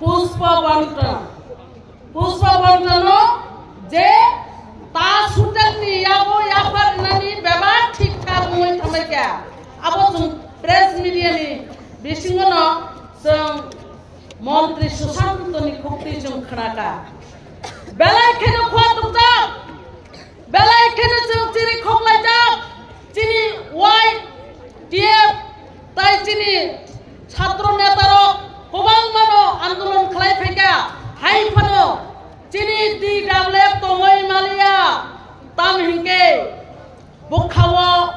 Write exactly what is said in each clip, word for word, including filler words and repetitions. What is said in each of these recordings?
Pushpa Bonton. Pushpa Bontono je ta sutelni yago yaphar nani bebak thik thak wngwi thanglai kha. Abo chwng press media ni bisingo no chwng Montri Sushantoni khukti chwng khna kha. Belai kheno khua tukjak, belai kheno chwng chiri khoklaijak, chini Y T F tai chini chhatro netarok kwbangmano andolon khlai phaikha, hai phano chini T W F tongwi maliya, tam hinkhe bwkhao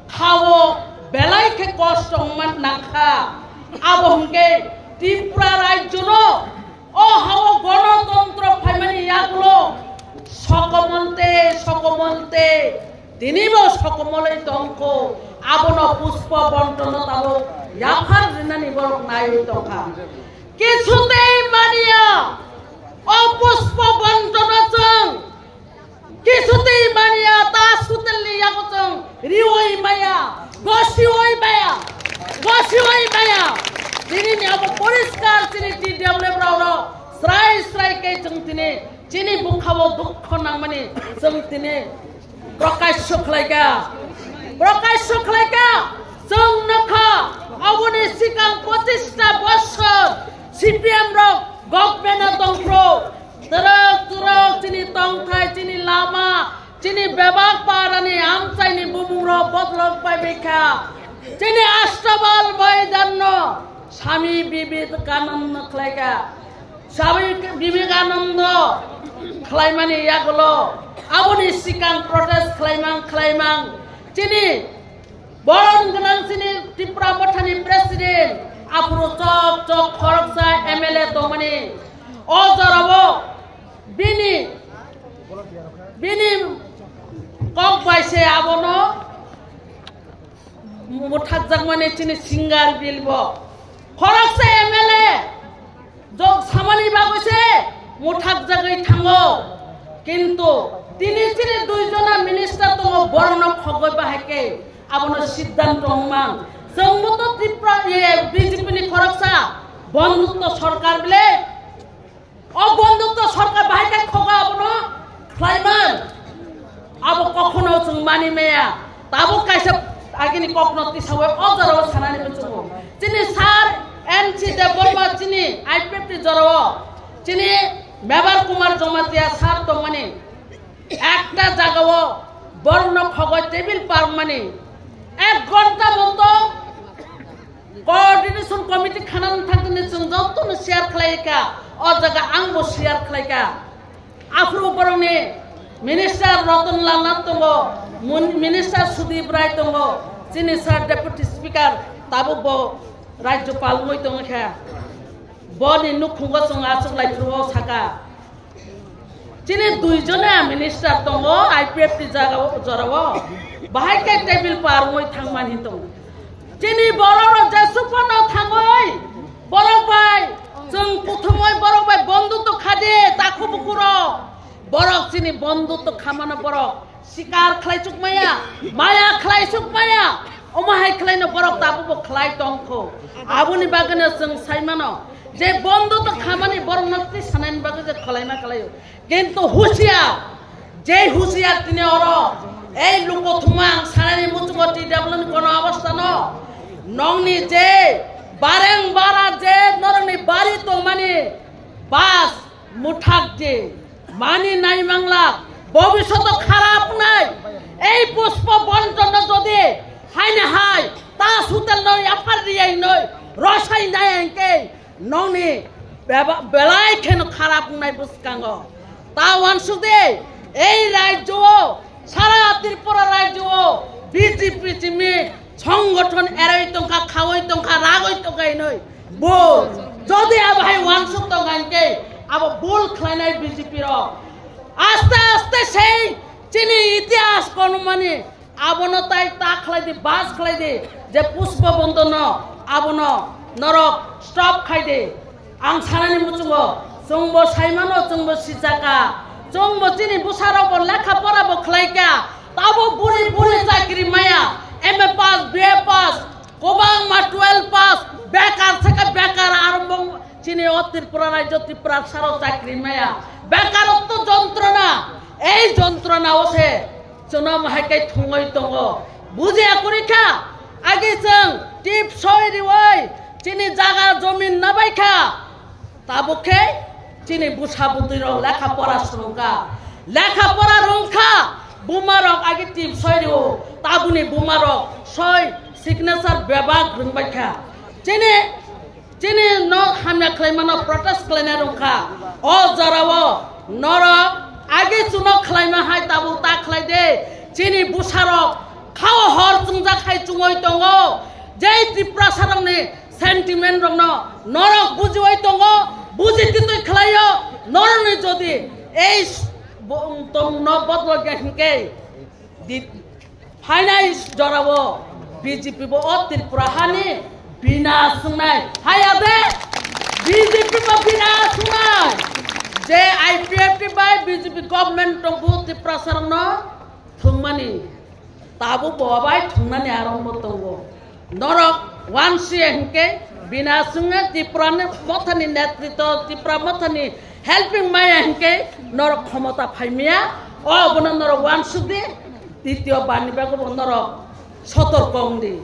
khao belai khe kosto wngma nangkha. Abo hinkhe Tripura rajyono o hao gonotontro phaimani yagulo sokomol tei sokomol tei tinibo sokomolwi tongkho, abono Pushpa Bontono tabuk yaphar rinani borok naiwi tongkha. Kichutwi maniya, o Pushpa Bontono chwng kichutwi maniya, ta sutelni yago chwng riwi maya, gosiwi maya, gosiwi maya. Tinini abo poriskar chini T W F rokno srai srai khe chwng tini chini bwkhao dukho nangmani chwng tini prokasyo khlaikha, prokasyo khlaikha. Chwng nokha aboni sikang pochista bosor C P M rok government o tongphru, twrwk twrwk chini tongthai, chini lama, chini bebak parani amchaini bumungrok bodolok paibaikha. Chini Astabal Maidanno Swami Vivekananda khlaikha. Swami Vivekananda khlaimani yagulo aboni sikang protest khlaimang khlaimang chini boron gwnang chini Tipra Mothani president aphuru chok chok khoroksa M L A tongmani o jorao bini bini kok bai se abono muthakjakmani chini singar bill bo. Khoroksa M L A jok samani bagwi se muthakjagwi thango. Kintu tini chini dui jona minister tongo, borokno khogwi bahai khe abono siddhanto wngmang. Chwngbo to Tripura, ye, B J P ni khoroksa bondutto sorkar bile. O bondutto sorkar bahai khe khogo abono khlaiman. Abo kokhono chwng mani maya. Tabuk kaisa agini kokno tisawi o jorao sanani muchungo. Chini sir N C Debbarma chini I P F T ni jorao chini Mebar Kumar Jamatia sir tongmani. Ekta jagao borokno khogoi table parmani ek ghonta monto coordination committee khanani thangtini chwng jotono share khlai kha, o jaga angbo share khlai kha. Aphuru borokni minister Ratan Lal Nath tongo, mun-, minister Sudip Rai tongo, chini sir deputy speaker tabuk bo rajyopal wngwi tongkha. Boni nukhungo chwng achuk lai phuru o saka. Chini dui jona minister tongo I P F T ni jagao, jorao. Bahai khe table par wngwi thangmani tongo. Chini borok rok jesuk phano thangwi borok bai chwng kuthumwi borok bai bondutto khade takhu bukurok. Borok chini bondutto khamano borok. Sikar khlai chuk maya, maya khlai chuk maya, omo hai khlai no borok tabuk bo khlai tong kho. Aboni bagwi no chwng sai mano je bondutto khamani borok no twi sanani bagwi je khlai ma khlai o. Kintu husiar, je husiar tini oro ei luko thuma ang sanani muchungo T W ni kono obostha no nongni je bareng bara je norokni bari tongmani bas muthak je. Mani nai mangla, bobishoto kharap nai. Ei Pushpa Bonton no jodi haine hai ta sutel no yaphar riyai noi, rosai nai hingke nongni beba-, belai kheno kharap nai bwskango. Ta wansuk de, ei rajyo o, sara Tripura rajyo o B J P chimi Songgothon eroi tongkha, khaoi tongkha, ragoi tongkha hinoi. Bo jodi abo hai wansuk tongkha hinkhe abo bul khlainai B J P rok. Aste aste sei chini itihas konumani abono tai ta khlai di, bas khlai di, je Pushpa Bonton no abono norok stop khai di. Ang sanani muchungo, chwngbo saimano, chwngbo sijaka, chwngbo chini bwsarokbo lekha porabo khlaikha, tabo buri buri chakri maya, M A pass, B A pass, kwbangma twelve pass, bekar theke bekar, aro bo Chini o Tripura rajyo, Tripura saro chakri maya. Bekarotto jontrona. Ei jontrona o se chwngno mahai kai thwngwi tongo. Bujiya kwrwi kha. Agi chwng tip soi riwi chini jaga jomin nabai kha. Tabuk khe chini bwsa bwtwi rok lekha pora swrwng kha. Lekha pora rwng kha. Buma rok agi tip soi rio. Tabuni buma rok soi signature bebak rwng bai kha. Chini Chini no hamya khlaimano protest khlainai rwngkha. O jorao norok age chuno khlaima hai tabuk ta khlai de. Chini bwsarok khao hor chwngjak hai chwngwi tongo. Jei Tiprasarokni sentiment rokno norok bujiwi tongo, buji titwi khlaio. Norokni jodi ei s-, bo-, tongno bodol ya hinkhe di-, phainai jorao B J P bo o Tripura hani bina swngnai. Haya de B J P bo bina swngnai. Je I P F T bai B J P government tongbu Tiprasarokno thwngmani. Tabuk bo bai thwngnani arokbo tongo. Norok wansiya hinkhe bina swngnai Tripura ni mothani netritwo, Tripura mothani helping maya hinkhe norok khomota phaimaya. O bono norok wansuk di. Titiyo barni bagwi bo norok sotorko wng di.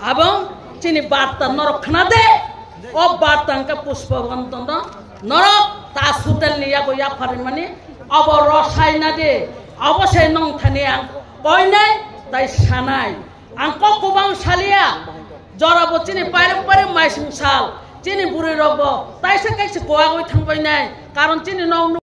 Abo chini barta norok khna de. O barta hwnkhe Pushpa Bantono norok Taj Hotel ni yago yapharimani obo rosai na de. Obo se nong thani ang koinai tai sanai. Ang kok kubang salia. Jora bo chini pairok pairok maising sal. Chini bwrwi rok bo taisa kaisa kuagwi thangbai nai. Karon chini nok